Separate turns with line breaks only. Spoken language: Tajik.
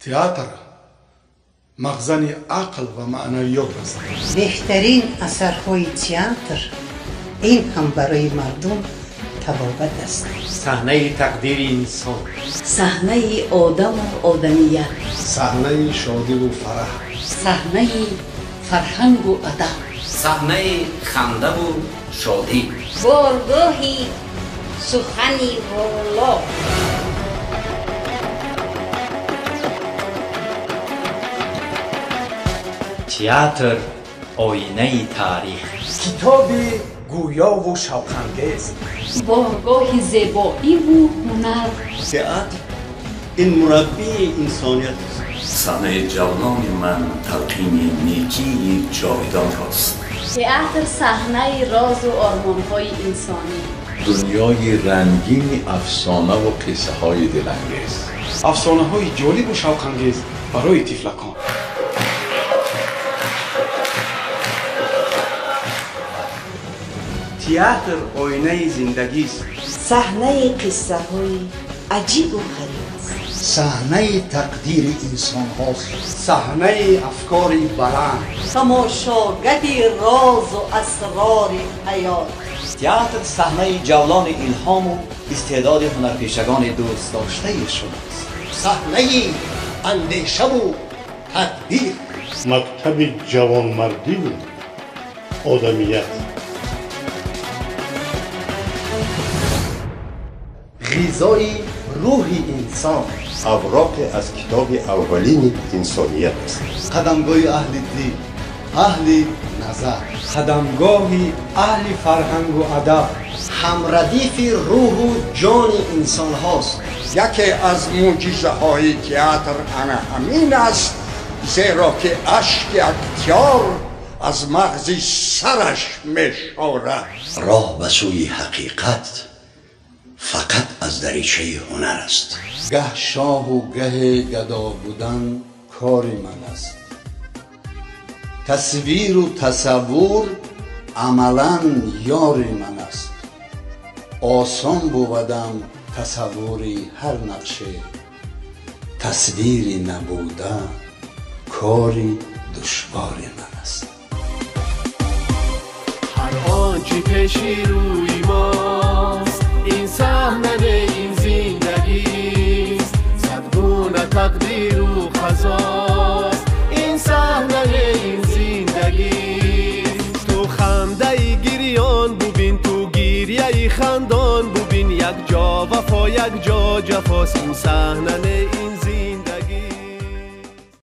Театр мағзани ақл ва маънавиёт аст.
Беҳтарин асарҳои театр ин ҳам барои мардум табобат аст.
Саҳнаи тақдири инсон,
саҳнаи одаму одамият,
саҳнаи шодиву фараҳ,
саҳнаи фарҳангу адаб,
саҳнаи хандаву шодӣ,
боргоҳи сухани воло.
Театр оинаи таърих,
китоби гӯёву шавқангез,
боргоҳи зебоиву ҳунар.
Театр ин мураббии инсоният аст.
Саҳнаи ҷавонони ман талқини некии ҷовидонрост.
Театр саҳнаи розу ормонҳои инсонӣ,
дунёи рангини афсонаву қиссаҳои дилангез,
афсонаҳои ҷолибу шавқангез барои тифлакон.
Театр оинаи зиндагист,
саҳнаи қиссаҳои аҷибу ғариб аст,
саҳнаи тақдири инсонҳост,
саҳнаи афкори баланд,
тамошогари розу асрори ҳаёт.
Театр саҳнаи ҷавлони илҳому истеъдоди ҳунарпешагони дӯстдоштаи шумост,
саҳнаи андешаву тадбир,
мактаби ҷавонмардиву одамият,
ғизои рӯҳи инсон,
авроқе аз китоби аввалини инсоният аст.
Қадамгоҳи аҳли дил, аҳли назар, қадамгоҳи аҳли фарҳангу адаб,
ҳамрадифи рӯҳу ҷони инсонҳост.
Яке аз мӯъҷизаҳои театр ана ҳамин аст, зеро ки ашки актёр аз мағзи сараш мешорад.
Роҳ ба сӯи ҳақиқат фақат аз даричаи ҳунар аст.
Гаҳ шоҳу гаҳе гадо будан кори ман аст. Тасвиру тасаввур амалан ёри ман аст. Осон бувадам тасаввури ҳар нақше, тасвири набуда кори душвори ман аст.
Ҳар он чи пеши рӯи мост, ин саҳна не, ин зиндагист. Садгуна тақдиру қазост, ин саҳна не, ин зиндагист. Ту хандаи гирён бубин, ту гирьяи хандон бубин, як ҷо вафо, як ҷо ҷафост, ин саҳна не, ин зиндагист.